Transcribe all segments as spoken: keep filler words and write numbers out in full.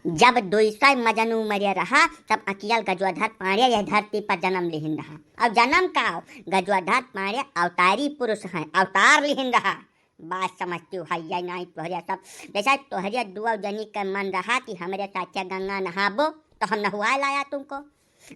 जब दुई सौ मजनू मरे रहा, तब अकियल गजोधर पांड़े यह धरती पर जन्म लिहिन रहा। और जन्म का हो? गजोधर पांड़े अवतारी पुरुष हैं, अवतार लिहिन रहा। बात समझती हो, है या नहीं तोहरे सब? जैसा तोहरे दुआ जनी के मन रहा कि हमरे साथे गंगा नहाबो, तो हम नहुआ लाया तुमको।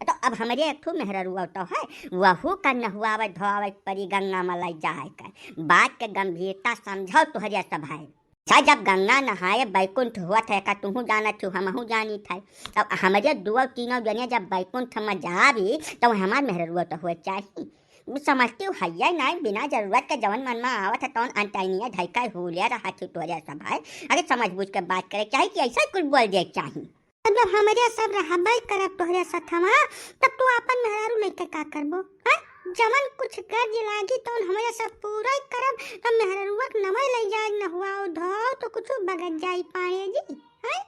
तो अब हमरे एक ठो मेहररुआ तो है, वहू का नहुआवे धोआवे परी गंगा में लई जाए के। बात के गंभीरता समझो तोहरे सब है। अच्छा, जब गंगा नहाए बैकुंठ होत है, का तुहू जानत हो, हमहू जानित है। तब हमरे दुआ तीनों जने जब बैकुंठ में जाबी, तो हमार मेहररुआ तो होए चाही। समझती हो, है या नहीं, बिना जरूरत के जवन मन में आवत है, तवन अंटैनिया धइका हुलिया रहत हो तोहरे सब है। अरे, समझ बूझ के बात करे चाही कि ऐसा कुल बोल दे चाही। तब जब हमरे सब रहबे करब तोहरे सथवा, तब तू आपन मेहरारू लेके का करबो? हैं? जवन कुछ कर्ज लागी तवन हमरे सब पूरा करब, तब मेहरारुआ के नवे ले जाए, नहुआओ धोआओ तो कुछ बगत जाई पांड़े जी, हैं?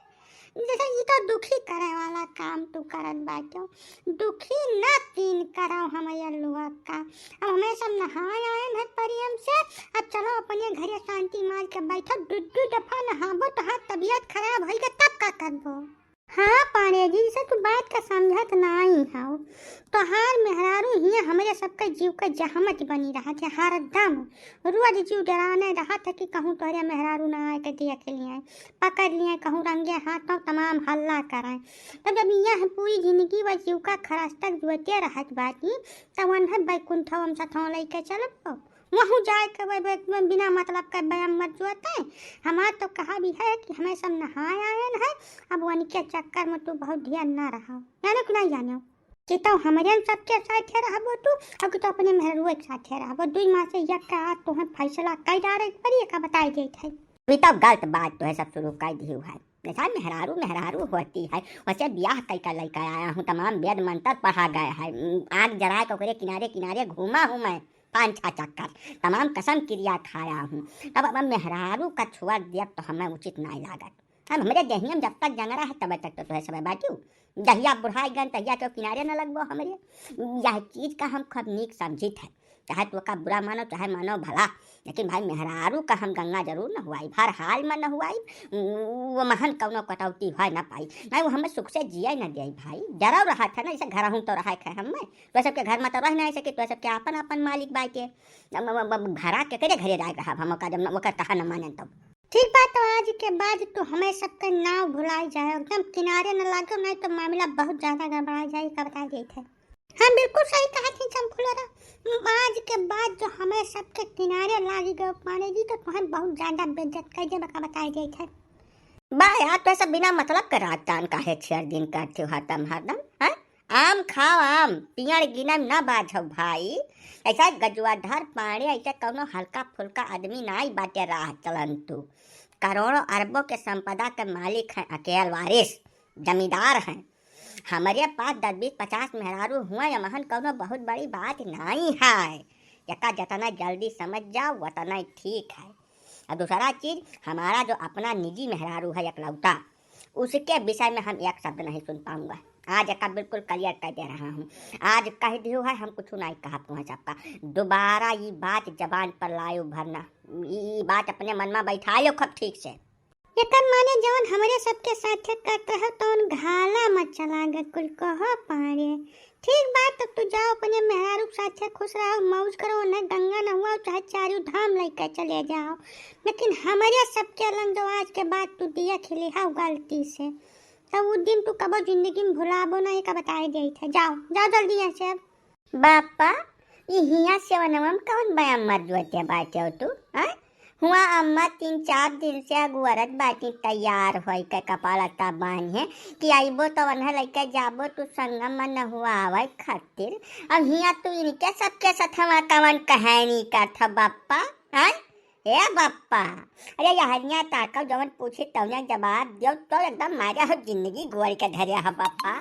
जैसे ई तो दुखी करे वाला काम तू करत बाटो, दुखी ना तीन कराओ हमरे लोग का। अब हमें सब नहाए आए हैं परियम से, अब चलो अपने घरे शांति मार के बैठो, दू दू दफा नहाबो तो हाथ तबियत खराब होई के तब का करबो? हाँ पांड़े जी, इसे तू बात का समझत नाई हव। तोहार मेहरारू हियाँ हमरे सबके जीव के जहमत बनी रहत है हरदम। रोज जीव डराने रहत है कि कहूँ तोहरे मेहरारू ना आए के देख लिए, पकड़ लिए, कहूँ रंगे हाथों तमाम हल्ला कराए। तब जब यह पूरी जिंदगी वह जीव का खराज तक जुएते रहत बाटी, तब वन्हे बैकुंठवा में सथवा लेके चलब। वहू जाए के वे, वे, वे बिना मतलब के बयान मत जुआते। हमार तो कहा भी है कि हमें सब नहाए आयन है, अब उनके चक्कर में तू बहुत ध्यान ना रहा, जानो कि नहीं जानो? कि तो हमरे सबके साथे रहबो तू, और कि तो अपने मेहरुए के साथे रहबो। दुई माँ से यक का आज तुम्हें फैसला कई डारे के पड़ी, एका बताई देत है। अभी तो गलत बात तो है सब शुरू कर दी है। जैसा मेहरारू, मेहरारू होती है, वैसे ब्याह कई का लइका आया हूँ, तमाम वेद मंत्र पढ़ा गया है। आग जलाए के ओकरे किनारे, किनारे घूमा हूँ मैं। पाँच छह चक्कर, तमाम कसम किरिया खाया हूँ। तब अब मेहरारू का छुआ दिया तो हमें उचित नाई लागत। अब हमरे देहिया में जब तक जंगरा है तब तक तो तोहे सब बाजू। जहिया बुढ़ाई गन तहिया तो किनारे न लगबो हमरे। यह चीज का हम खूब नीक समझित है, चाहे तो का बुरा मानो चाहे मानो भला, लेकिन भाई मेहरारू का हम गंगा जरूर नहुआइब, हर हाल में नहुआइब। वो महन कौनो कटौती होए ना पाई, नहीं वो हमें सुख से जिए न दे भाई। जरा रहा था ना, इसे घर हूँ तो रहा है हमें। तो सबके घर में तो रह नहीं सके, तो सबके आपन आपन मालिक बाटे। अब, अब, अब, अब घरा के करे घरे जाए रहब हम, ओका जब न, ओकर कहा न मानन तब। ठीक बात, तो आज के बाद तू हमें सबके नाव भुलाई जाए, एकदम किनारे न लागो, नहीं तो मामला बहुत ज्यादा गड़बड़ा जाए, का बताई देत है। हाँ, बिल्कुल सही कहा थी चंपुलरा। आज के बाद जो हमें सबके किनारे लागी गए पांड़े जी, तो तुम्हें बहुत ज्यादा बेइज्जत कर देबा, का बताई देत है। बा यार, तो ऐसा बिना मतलब के राजदान काहे छेड़ दिन करते हो हरदम हरदम, हैं? आम खाओ आम, पियड़ गिनम ना बाझो भाई। ऐसा गजुआधर पांड़े, ऐसा कौनो हल्का फुल्का आदमी नाई बाटे राह चलन तू। करोड़ों अरबों के संपदा के मालिक हैं, अकेल वारिस, जमींदार हैं। हमरे पास दस बीस पचास मेहरारू हुआ, यमहन कौनो बहुत बड़ी बात नाई है। यका जतना जल्दी समझ जाओ, वतना ही ठीक है। और दूसरा चीज, हमारा जो अपना निजी मेहरारू है इकलौता, उसके विषय में हम एक शब्द नहीं सुन पाऊंगा। आज एका बिल्कुल clear कर दे रहा हूँ। आज कह दियो है, हम कुछ नहीं कहा तुम्हें सबका। दोबारा ये बात जबान पर लायो भरना, ये, ये बात अपने मन में बैठायो खूब ठीक से। एकर माने जवन हमरे सबके साथे करत रहो, तवन घाला में चला गए, कुल कहो पारे। ठीक बात, तब तू जाओ अपने मेहरारू के साथे खुश रहो, मौज करो, उन्हें गंगा नहुआओ, चाहे चारू धाम लेके चले जाओ, लेकिन हमरे सबके अलंग जो आज के बाद तू दिया खिली हाउ गलती से, तब वो दिन तू कबो जिंदगी में भुलाबो ना, एका बताए देत है। जाओ, जाओ जल्दी यहाँ से अब। बापा, ई हिया सेवनवा में कौन बयाम मर जुअते बाटे हो तू, हैं? हुआ अम्मा तीन चार दिन से अगुअरत बाटी तैयार होई के कपाल अत्ता बांधे कि आइबो तो वन्हा लइके जाबो तू संगम में नहुआवे खातिर। अब हिया तू इनके सबके सथवा कवन कहनी करत ह बापा, हैं? हे बापा, अरे यहनिया ताकव जवन पूछी तवने जवाब दियो तो एकदम मारे हो जिंदगी गोर के धरे ह बापा।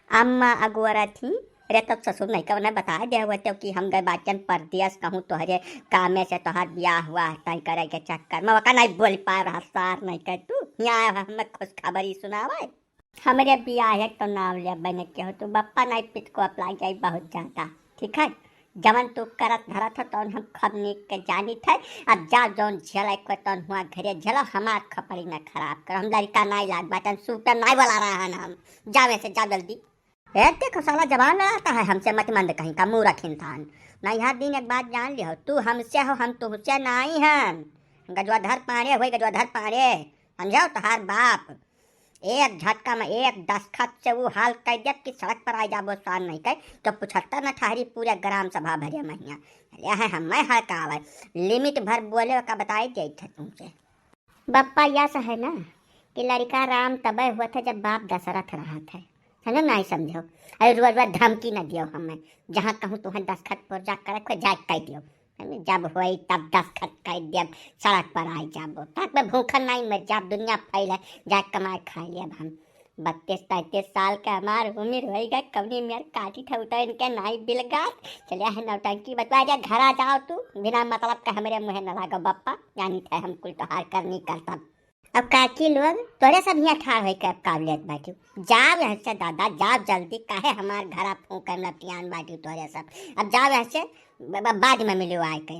अम्मा अगुअरा थी, अरे तब ससुर नहीं कवने बताए दे हुए तो कि हम गए बाचन परदेस कहूँ तोहरे कामे से तोहार बियाह हुआ तय करे के चक्कर में ओका नहीं बोल पाए रहा सार नहीं कर तू यहाँ आए हो हमें खुशखबरी सुनावे। हमरे बियाह है तो नाम ले बने के हो तू बप्पा नहीं पिट को अपला जाई बहुत ज्यादा। ठीक है, जवन तू करत धरत हो, तौन हम खूब नीक के जानित है। अब जा, जौन झेले को तौन हुआ घरे झेलो, हमार खपड़ी न खराब कर। हम लड़का नाई लाग बाटन, सूटर नाई वाला रहन हम। जावे से जाओ जल्दी। ए, देखो साला, जबान लड़ाता है हमसे, मत मंद कहीं का, मूरख इंसान। नैहर दिन एक बात जान लियो, तू हमसे हो, हम तुमसे नाई हन। गजवाधर पांड़े हुए, गजवाधर पांड़े, समझो, तोहार बाप। एक झटका में एक दस्तखत से वो हाल कर दिया कि सड़क पर आ जाबो, शान नहीं कर, तो पचहत्तर न ठहरी पूरे ग्राम सभा भरे महिया। ले है हम मैं हड़कावे, लिमिट भर बोले का बताई दे थे तुमसे। बप्पा, यस है ना कि लड़का राम तबे हुआ था जब बाप दशरथ रहा था, समझो नहीं समझो? अरे रोज रोज धमकी न दियो हमें, जहाँ कहूँ तुम्हें दस्तखत पुर्जा करे को जाए कह दियो, समझे? जब होई तब दस्तखत कर दियो, सड़क पर आई जाबो, तक में भूखन नहीं मर जाब, दुनिया फैल है, जाए कमाए खाए लिया हम। बत्तीस तैंतीस साल के हमार उम्र होई गए, कवनी मेर काटी था उतर इनके नाई बिलगात। चलिया है नौटंकी बतवा जा, घर आ जाओ तू, बिना मतलब का हमरे मुँहे न लागो बप्पा, जानी थे हम कुल तोहार करनी करतब। अब काकी लोग तोरे सब हियाँ ठाड़ होई के अब कावलेत बाटी, जाओ यहाँ से दादा, जाओ जल्दी, काहे हमार घरा फूंके में लपटियान बाटी तोरे सब। अब जाओ यहाँ से, ब-, ब-, बाद में मिलो आए के।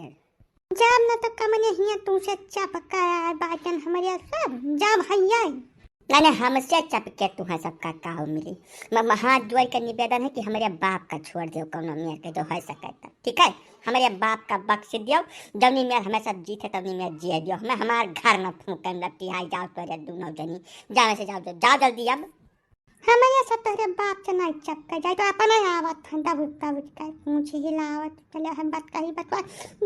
जब न तो कमने हिया तुमसे चपका आए बाटन हमरे सब, जब हैया। नहीं, नहीं, हमसे चपके तुहा सबका का मिली। म-, म-, हाथ जोड़ के निवेदन है कि हमरे बाप का छोड़ दो, कौनो मेर के जो है सके तब, ठीक है? हमरे बाप का बख्श दियो, जौनी मेर हमें सब जीते तौनी मेर जिए दियो, हमें हमार घर न फूंके में लपटियाई जाओ तोरे दोनों जनी, जावे से जाओ, जाओ, जाओ जल्दी अब। हमरे सब तोहरे बाप से नहीं चपके जाए, तो अपने आवत हैं, दबुक दबुक के पूंछ हिलावत, चले हम बात कही बतवा।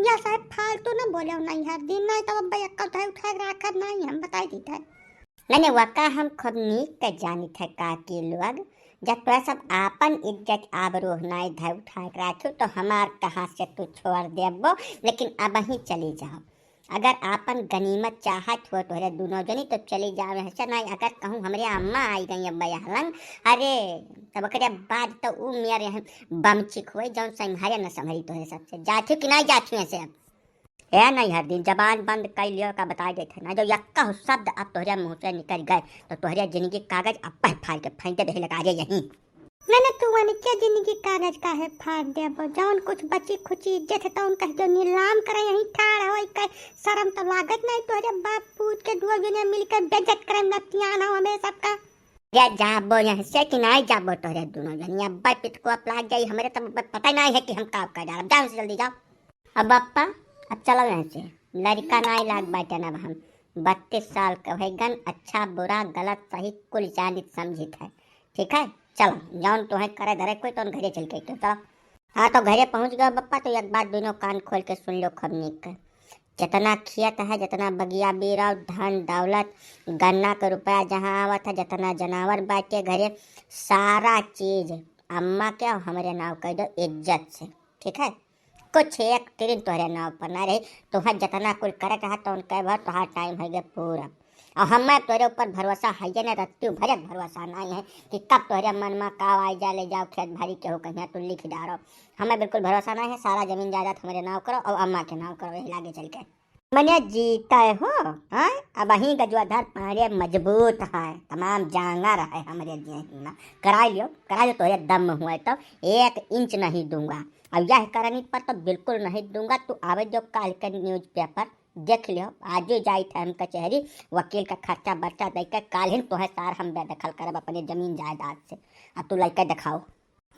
या साहब फालतू न बोले, नहीं हर दिन, नहीं तो अब एक कल उठा के रखब नहीं, हम बताई दी थे। नहीं, नहीं, वका हम खूब नीक के जानित है काकी लोग, जब तोरा सब आपन इज्जत आबरू नहीं धै उठा के रखो, तो हमार कहाँ से तू छोड़ देबो, लेकिन अब ही चली जाओ। अगर आपन गनीमत चाहत हो तोहरे दोनों जनी, तो चली जाओ यहाँ से। नहीं, अगर कहूँ हमरे अम्मा आई गई अब बयालंग, अरे, तब ओकरे बाद तो ऊ मेरे यहाँ बमचिक होई, जौन संहारे न संभरी तोहरे सबसे। जाथियो कि नहीं जाथियो यहाँ से अब? ए नहीं, हर दिन जबान बंद कर लियो, का बताई देते हैं ना, जो यक्का हो शब्द अब तोहरे मुँह से निकल गए, तो तोहरे जिंदगी कागज अब पह फाड़ के फेंक दे लगा जे यहीं। मैंने तू उनके जिंदगी कागज काहे फाड़ देबो? जौन कुछ बची खुची इज्जत है, तौन कह जो नीलाम करे, यहीं ठाड़ होई के। शर्म तो लागत नहीं तोहरे बाप पूत के, दुआ दुनिया मिलकर बेइज्जत करे, लतियान हो हमें सबका। या जाबो यहाँ से कि नहीं जाबो तोहरे दोनों जन? या बाप पित को अपलाग जाई, हमरे तब पता ही नहीं है कि हम का कर डालब। जाओ से जल्दी जाओ। अब बप्पा, अब चलो यहाँ से, लड़का नाई लाग बाटन अब हम। बत्तीस साल के होइगन, अच्छा बुरा गलत सही कुल जानित समझित है, ठीक है? चलो, जौन तोहे करे धरे कोई, तौन घरे चल के तो चलो। हाँ, तो घरे पहुँच गए बप्पा, तो एक बात दोनों कान खोल के सुन लो खूब नीक। जितना खेत है, जितना बगिया बीराव, धन दौलत, गन्ना के रुपया जहाँ आवत है, जितना जनावर बाटे घरे, सारा चीज अम्मा के और हमरे नाव कर दो इज्जत से, ठीक है? कुछ एक तिरिन तोहरे नाव पर ना रही। तोहर जतना कुल करे कहा तो उनके भर तोहार टाइम है गे पूरा। और हमें तोरे ऊपर भरोसा है ये ना, रत्ती भरक भरोसा नहीं है कि कब तोहरे मन में का आई जा, ले जाओ खेत भरी के हो कहीं तू लिख डारो। हमें बिल्कुल भरोसा नहीं है, सारा जमीन जायदाद हमरे नाव करो और अम्मा के नाव करो, यही लागे चल के। मने जीते हो, हाँ? अब वहीं गजवाधर पारे मजबूत है, तमाम जांगर है हमरे देह में। कराई लियो, कराई लियो, तोहरे दम में हुए तो एक इंच नहीं दूंगा। अब यह करनी पर तो बिल्कुल नहीं दूंगा। तू आवे जो काल के न्यूज़पेपर देख लियो, आज ही जाई थे हम कचहरी, वकील का खर्चा बर्चा दे के काल ही तोहे सार हम बेदखल करब अपने जमीन जायदाद से। अब तू लइके दिखाओ।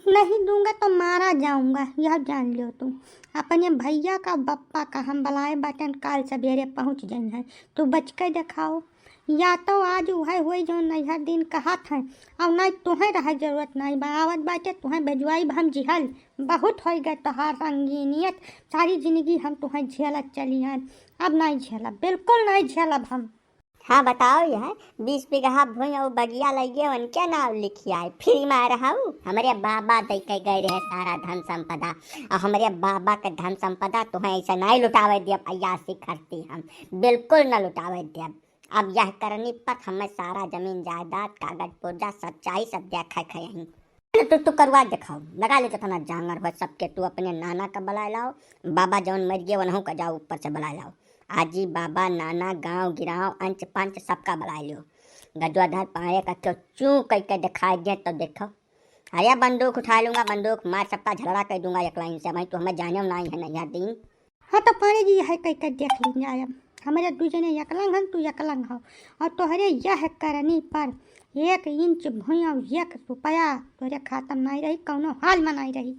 नहीं दूंगा तो मारा जाऊंगा, यह जान लियो तू। अपने भैया का बप्पा का हम बुलाए बाटन, काल सवेरे पहुँच जाई हैं, तू बच के दिखाओ। या तो आज उहे होई जो नैहर दिन कहत हैं, और नहीं तुहें रहे जरूरत नहीं बा, आवत बाटे तुहें भेजवाई हम जिहल। बहुत होई गए तोहार रंगीनियत, सारी जिंदगी हम तुहें झेलत चली हैं, अब नहीं झेलब, बिल्कुल नहीं झेलब हम। हाँ बताओ, यह बीस बीघा भूमि और बगिया लगे उनके नाव लिखी आए, फ्री में रहू। हमरे बाबा दे के गए रहे सारा धन संपदा, और हमरे बाबा के धन संपदा तुहें ऐसे नहीं लुटावे दियब, अय्यासी करती हम बिल्कुल न लुटावे दियब। अब यह करनी पर हमें सारा जमीन जायदाद, कागज पुर्जा, सब चाही, सब देखा खाई। तू, तू करवा दिखाओ, लगा ले जितना जांगर हो सबके, तू अपने नाना का बुलाए लाओ, बाबा जौन मर गए वनहू का जाओ ऊपर से बुलाए लाओ। आजी, बाबा, नाना, गांव गिराव, अंच पंच सबका बुलाए लियो। गजवाधर पाए का क्यों चूं कह के दिखाई दे तो देखो। अरे बंदूक उठा लूंगा, बंदूक मार सबका झगड़ा कर दूंगा एकला इनसे, भाई तू हमें जाने नहीं है नहीं यार दिन। हाँ तो पांड़े जी, यह कह कर देख लीन जाए, अब हमरे दू जने एकलंग हन, तू एकलंग हो, और तोहरे यह करनी पर एक इंच भूमि और एक रुपया तोहरे खाता में नहीं रही, कौनो हाल में नहीं रही।